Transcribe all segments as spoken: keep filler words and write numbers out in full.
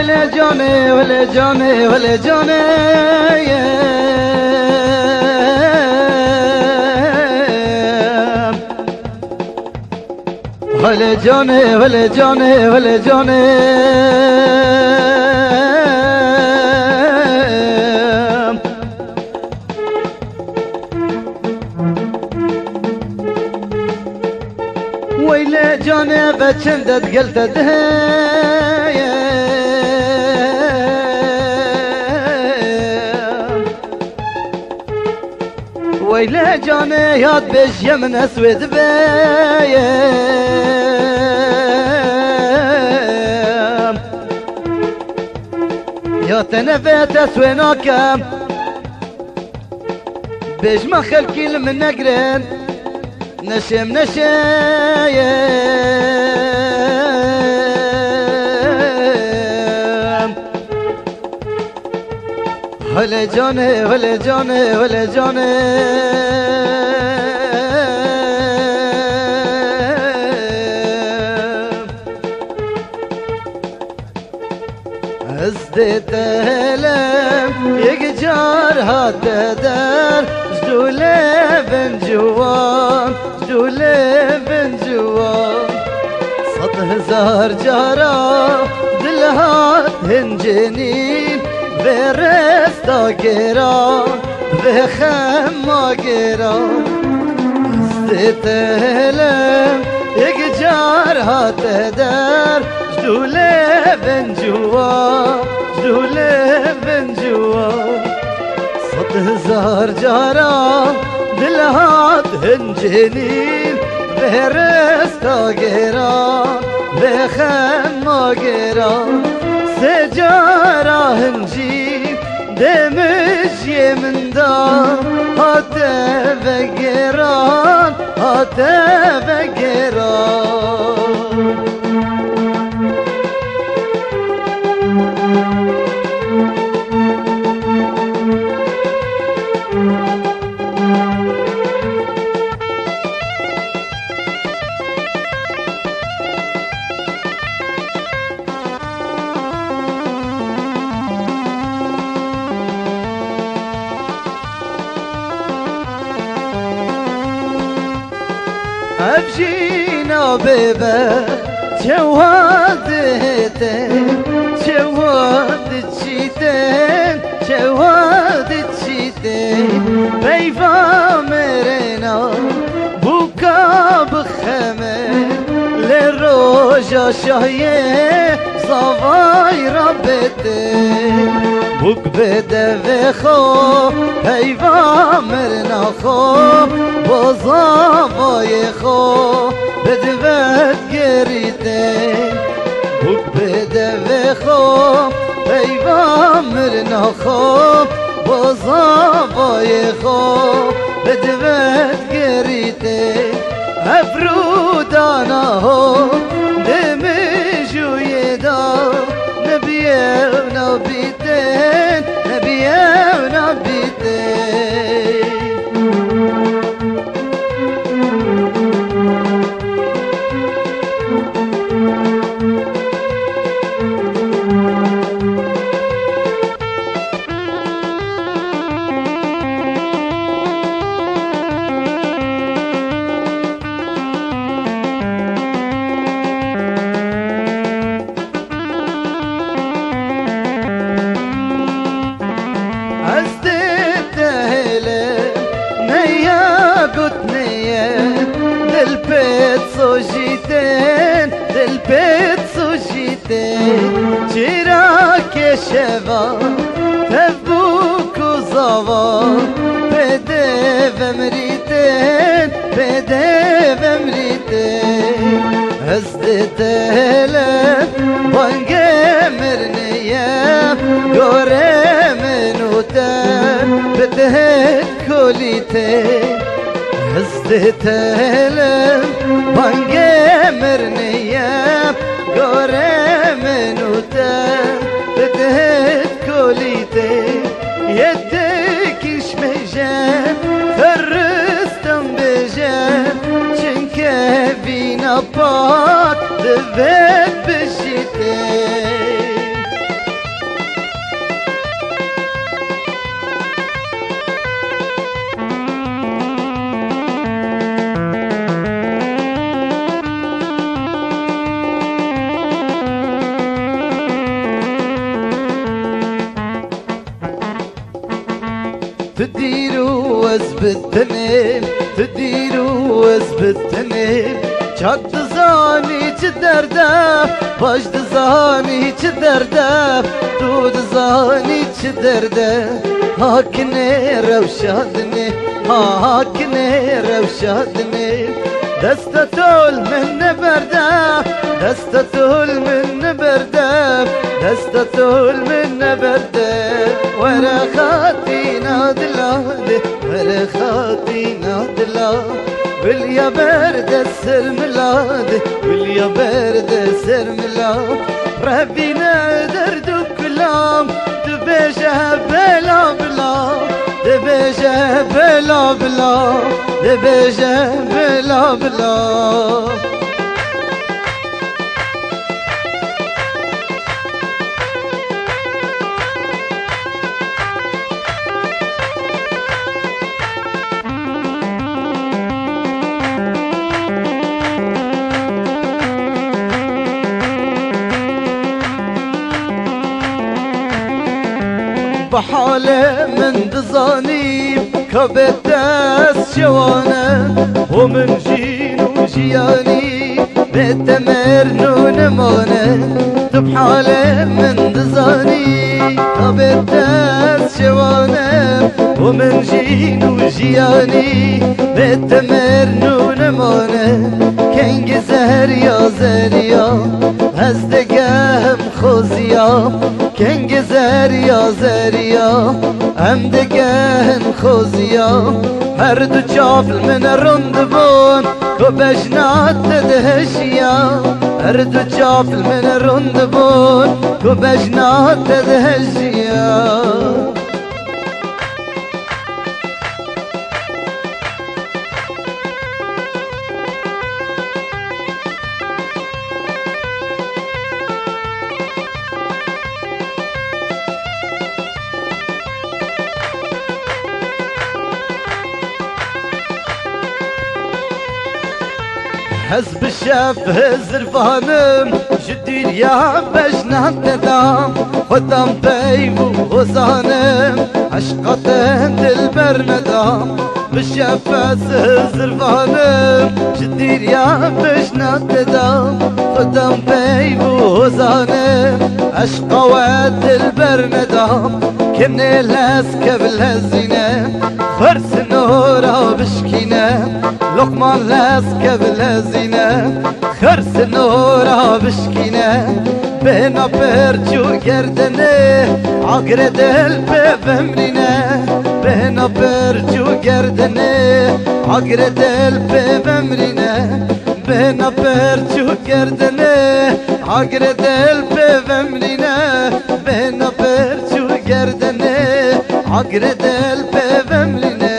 Wele canê, wele canê, wele canê. Hele canê, hele canê, hele canê. Weyle canê ve çend digel te diheye. Weyle canê yad bêjiye min ez wê dibeyim. Ya te nevêt ez wê nakem. Bêjma xelkî li min negirin. Neşêm neşêm. Hele canê, hele canê, hele canê. Ez dê te helem, yek car hate der, ji dûlê bin ciwan, ji dûlê bin ciwan. Sed hezar cara dil hat hincênîn, vê resta gêra, vê xema gêra. Ez dê te helem, yek car hate der, ji dûlê bin ciwan, ji dûlê bin ciwan. Sed hezar cara dil hat hincênîn, vê resta gêra, vê xema gêra. Sê cara hincî dê mijiyê min da, hate vegêran, hate vegêran. Ev jîna bêbe çewa dihêtin, çewa diçîtin, çewa diçîtin. Peyva mirina bûka bixeme, lê roja şahiyê zavay rabêtin. Bûk bi devê xwe, peyva mirina xwe, bo zavayê xwe bi divê digerîtin. Bûk bi devê xwe, peyva mirina xwe, bo zavayê xwe bi divê digerîtin. Ev rûdana ho di mijûyê de nebiye û nabîtin, nebiye û nabîtin. Ez dê te hêle, ne ya gotine ye, dil pê sojîtin, dil pê sojîtin. Çîrakê şeva tev bûk û zava, pê dê vemirîtin, pê dê vemirîtin. Ez dê te hêle, bangê mirnê ye, gorê min û te bi tihê kolîtê. Ez dê te hêle, bangê mirnê ye, gorê min û te bi tihê kolîtê. Yê dikî jimêje, firistin bêje, çinke vîna pak divê bijîtê. Tu dîr û ez bi tenê, tu dîr û ez bi tenê. Çak dizanî çi derde, baş dizanî çi derde, tu dizanî çi derde. Hakinê rewşa dinê, ha hakinê rewşa dinê. Desta tol min neberde, desta tol min neberde, desta tol min neberde. Were xatîna dila de, were xatîna dila. Wilya berde ser mila de, wilya berde ser mila. Revîne derd û kulam, dibêje bela bila, dibêje bela bila, dibêje bela bila. Bi halê min dizanî, ka bê te ez şewane, bo min jîn û jiyanî, bê te mêr nû nemane. Tu bi halê min dizanî, ka bê te ez şewane, bo min jîn û jiyanî, bê te mêr nû nemane. Kengê zeriya zeriya, ez digehim xoziya. Kengê zeriya zeriya, em digehin xoziya. Her du çav li min rûn dibûn, ku bejna te dihejiya. Her du çav li min rûn dibûn, ku bejna te dihejiya. Ez bi şev hizirvanim, ji dûriya bejna te da, xwe dam peyv û hozanim, eşqa te dilber me da. Bi şev ez hizirvanim, ji dûriya bejna te da, xwe dam peyv û hozanim, eşqa we dilber me da. Kenê lez kev lezîne, xwer sinora bişkîne, Loqman lez kev lezîne, xwer sinora bişkîne. Bêhna perç û gerdenê, agre del pê vemrîne. Bêhna perç û gerdenê, agre del pê vemrîne. Bêhna perç û gerdenê, agre del pê vemrîne. Bêhna perç û gerdenê, agre del pê vemrîne.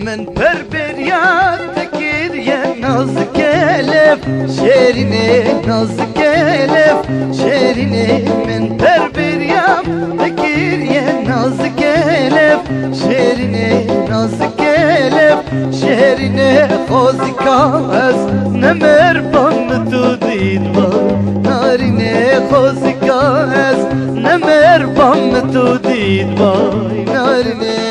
Min per beriya te kiriye nazik elef, şêrînê nazik elef, şêrînê. Min per beriya te kiriye nazik elef, şêrînê nazik elef, şêrînê. Xozika ez ne mêrban mi tu dît vay, narînê. Xozika ez ne mêrban mi tu dît vay, narînê.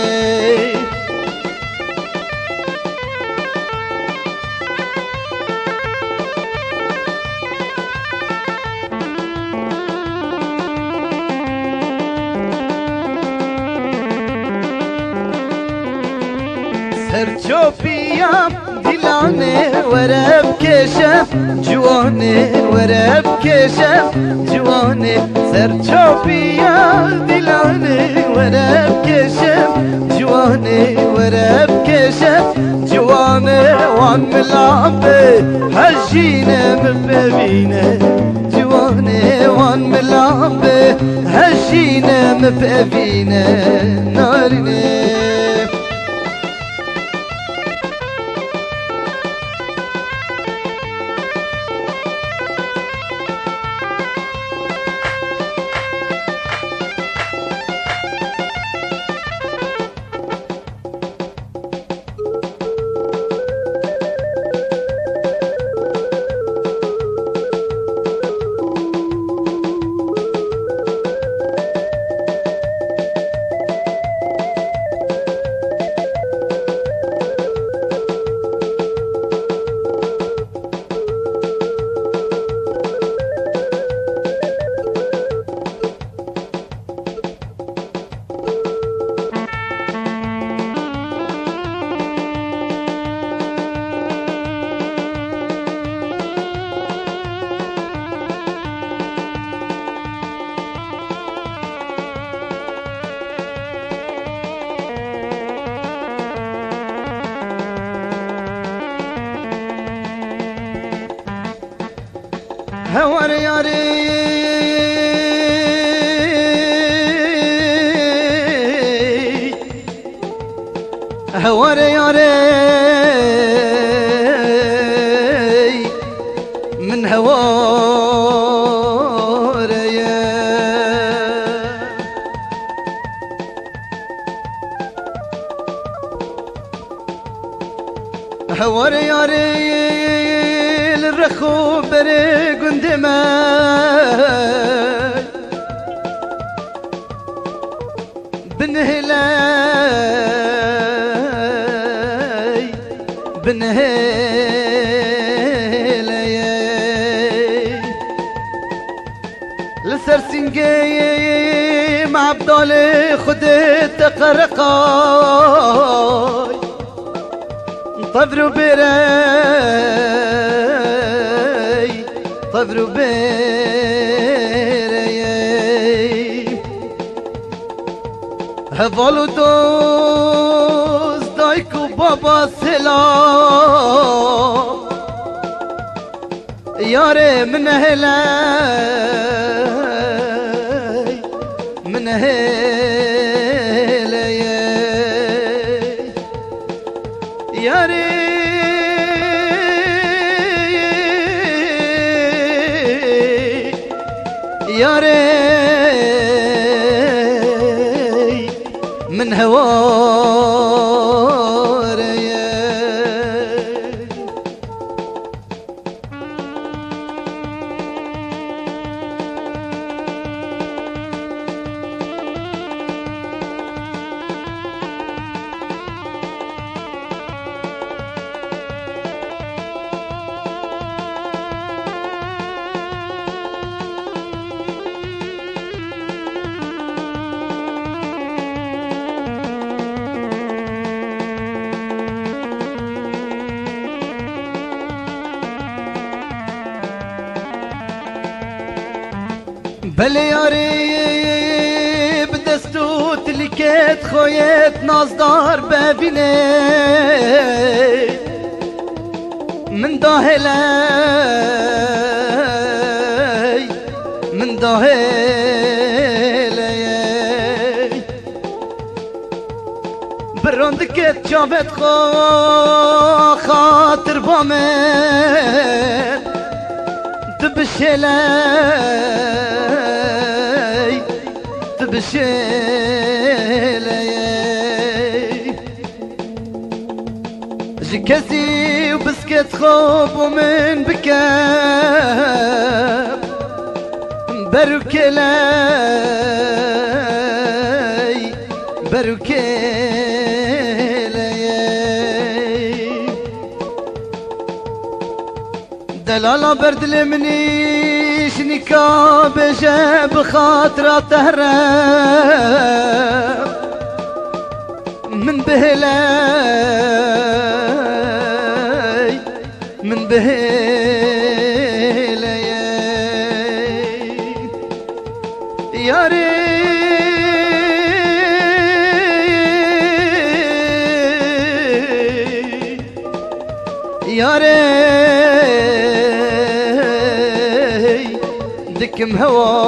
Serçopiya dîlanê were bikêşe, ciwanê were bikêşe, ciwanê. Serçopiya dîlanê were bikêşe, ciwanê were bikêşe, ciwanê. Wan mila be, hejîne min pevîne, ciwanê. Wan mila be, hejîne min pevîne, narînê. Heware yarê, heware yarê, min heware ye. Heware yarê li rex û berê gundê me. Binhêley, binhêley. Li ser sîngê Mebdalê Xwedê te qereqay. Tevr û bêrey, tevr û bêrey. Heval û dost, dayik û baba selam. Yarê min hêley, min hêley. Yarê, yarê, min heware ye. Belê yarê, bi dest û tilîkêt xwe yêt nazdar bevînê. Min da hêley, min da hêley. Bi randikê çavêt xwe xatir ba min. Tu bişêley, tu bişêley. Ji kesî û biskêt xwe bo min bike. Ber û kêley, ber û kêley. Delala ber dilê min î ji nîka bêje bi xatira te here. Min bihêley, min bihêley. Yarê, yarê, dikim hewar.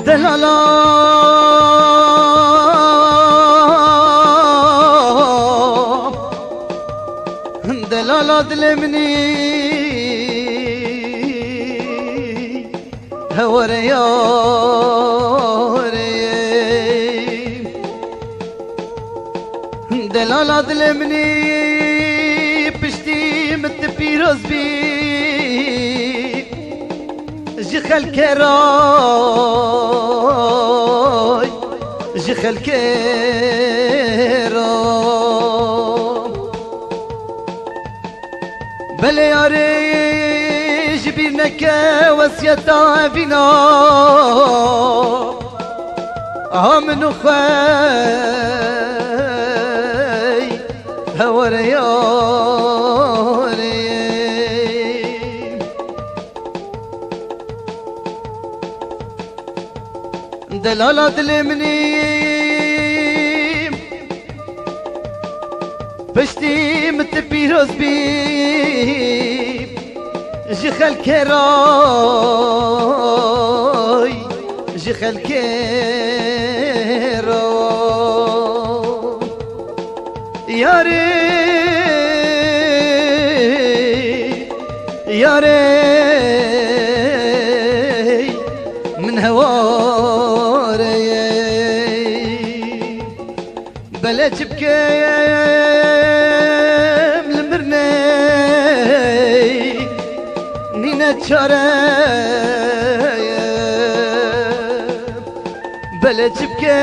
Delala, delala dilê min î. Heware yarê, delala dilê min î, piştî min tu pîroz bî. Ji xelkê re, ji xelkê re. Ke wesiyeta evîna ha min û xwey heware yarê. Delala dilê min î, piştî min tu pîroz bî, ji xelkê re, ji xelkê re. Yarê, yarê, min heware ye. Belê çi bikim li mirnê nîne çare ye. Belê çi bike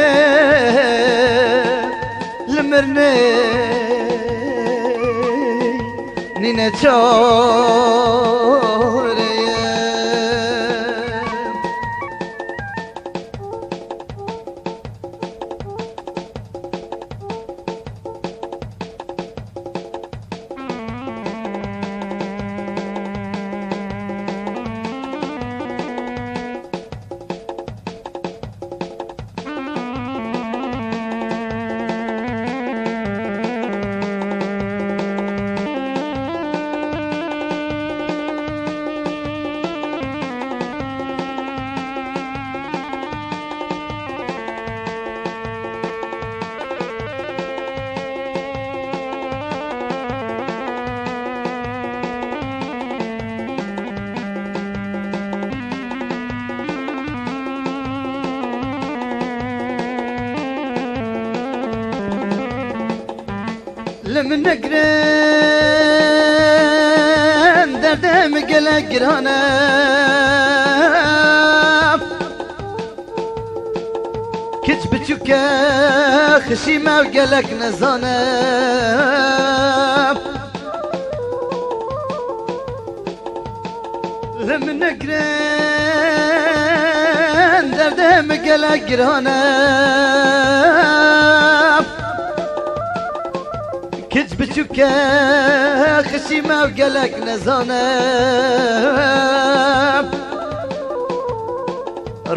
li mirnê nîne çare ye. Li min negirin, derdê min gelek giran e. Kiç biçûk e, xişî me gelek nezane. Li min negirin, derdê min gelek giran e. Kiç biçûk e, xişî me gelek nezane.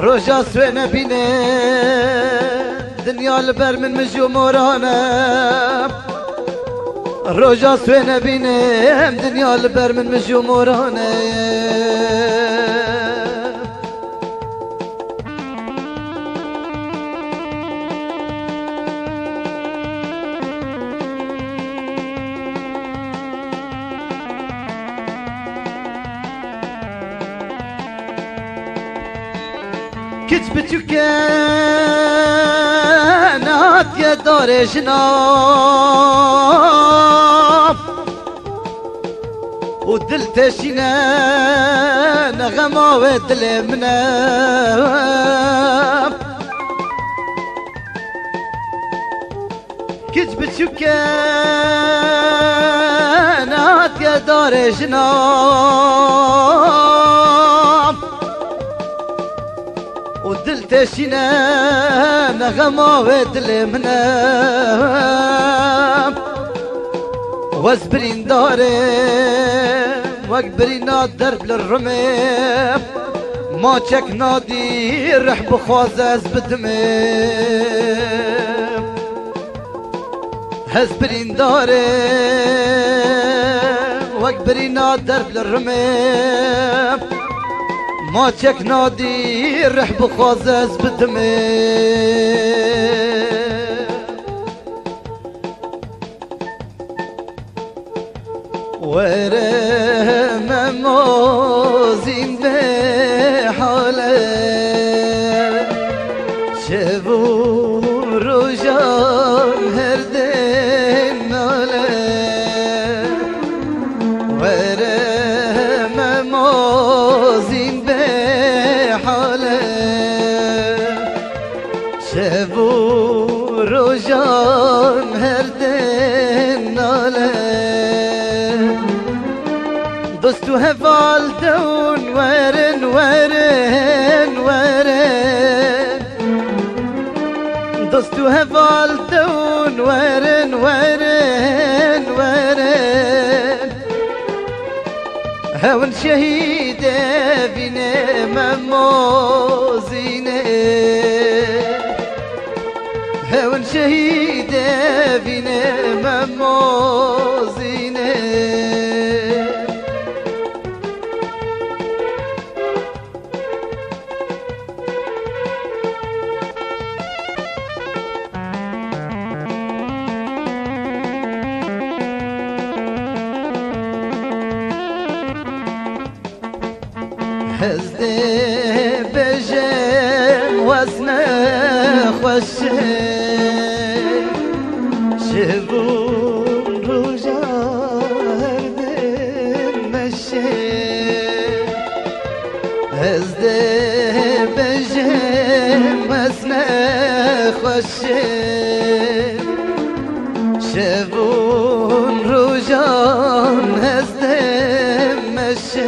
Roja swêne bîne, dinya li ber min mij û moran e. Roja swêne bîne, em dinya li ber min mij û moran e. Kiç biçûk e, nehatiye darê jina û dil teşîne, nexema wê dilê min e. Kiç biçûk e, nehatiye darê jina û dil teşîne, nexema wê dilê min e. Wez birîndarê, wek birîna derb li rimê, maçek nadî rih bixwaze ez bidimê. Ez birîndarê, wek birîna derb li rimê, maçek nadî rih bixwaze ez bidimê. Were me mozîn bê hale, şev û rojan her dên nale. Were me mozîn bê hale, şev û rojan her dên nale. Dost Heval dewin werin, werin, werin. Dost û heval dewin werin, werin, werin. Hewin şehîdê vînê me mozînê. Hewin şehîdê vînê me mozînê. Ez dê bêjim wes nexweş e, şev û roja her dem meş e. Ez dê bêjim wes nexweş e, şev û rojan ez dê meş e.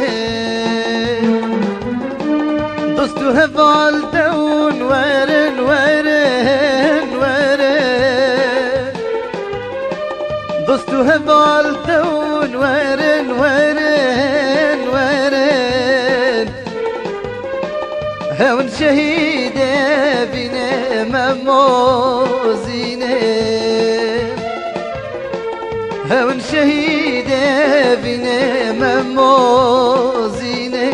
Dost û heval dewin werin, werin, werin. Dost û heval dewin werin, werin, werin. Hewin şehîdê vînê me mozînê. Hewin şehîdê vînê me mozînê.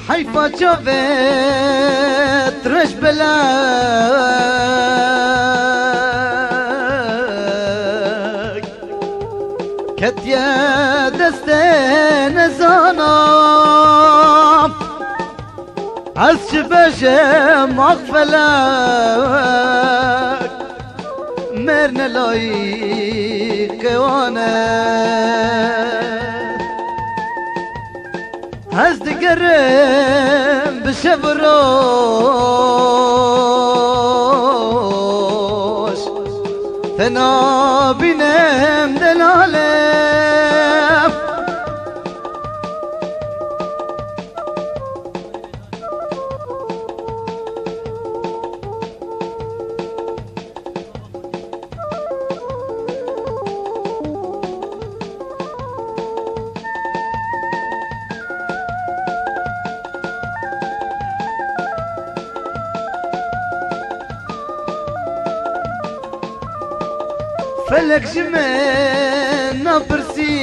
Heyfa çavêt reş belek ketiye destê nezana. Ez çi bêjim ax felek, mêr ne layîqê wan e. Ez digerim bi şev û roj, te nabînim delale. Felek ji min napirsî,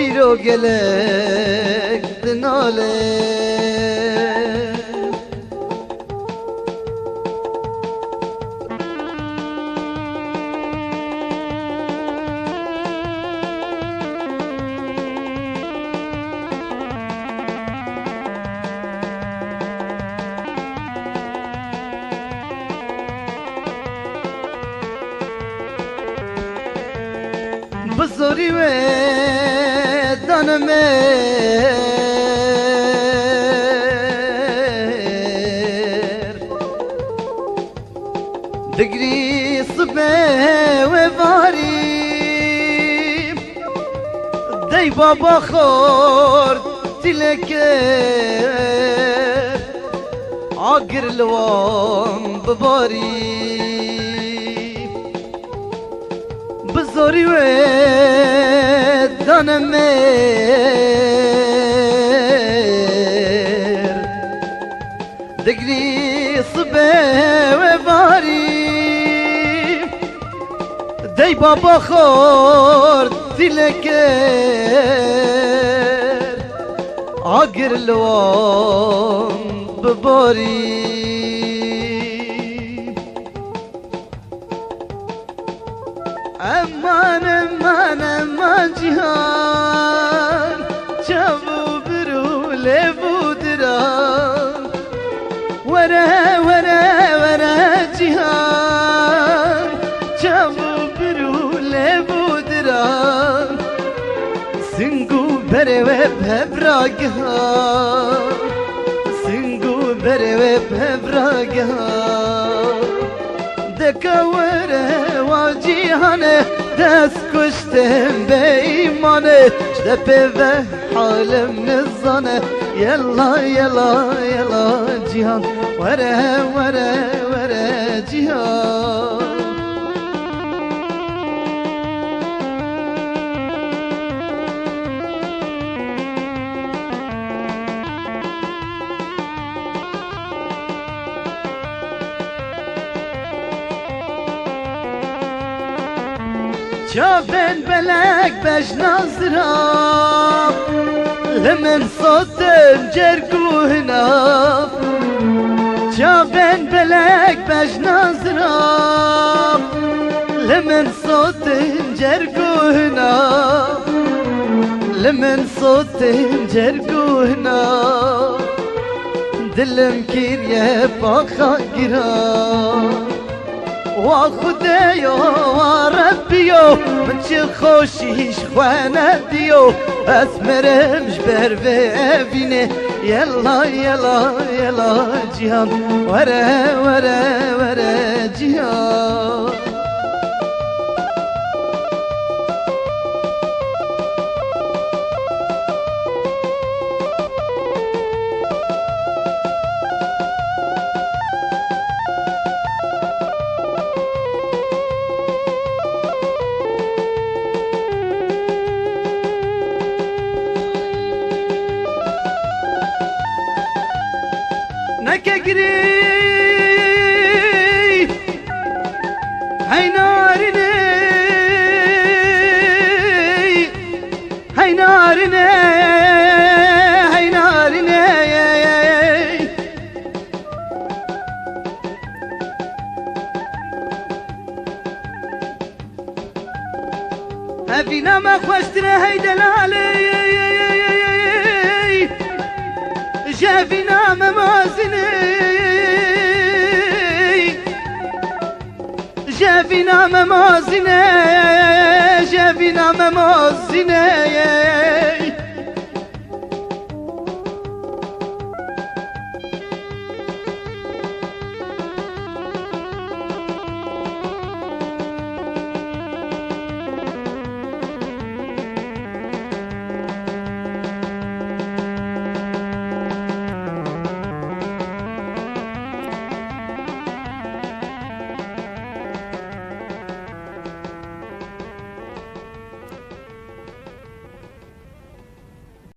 îro gelek dinale. Bi zorî wê dane mêr. Digrî sibê wê varî. Dey baba xort tîlekê. Agir li wan bibarî. Bi zorî wê dane mêr. Digrî sibê wê varî. Dey baba xort tîlekê. Agir li wan bibarî. Eman, eman, eman cîhan, çav û bir û lêv û diran. Were, were, were cîhan, çav û bir û lêv û diran. Sing û berê we bi hev ragiha, sing û berê we bi hev ragiha. Deka were wa cîhanê, dest kuştên bêîmanê, ji depê ve halim nizane. Yela, yela, yela cîhan, were, were, were cîhan. Çavên belek bejna zirav, li min sotin cerg û hinav. Çavên belek bejna zirav, li min sotin cerg û hinav. Li min sotin cerg û hinav. Dilim kiriye paxa giran. Wa Xudeyo, wa Rebbiyo, min çi xweşî ji xwe nediyo. Ez mirim ji ber vê evînê. Yela, yela, yela cîhan, were, were, were cîhan. Neke girî, hey narînê, hey narînê, hey narînê. Evîna me xweştir e hey delalê, ji evîna me mezin e, ji evîna me mezin e, ji evîna me mezin e.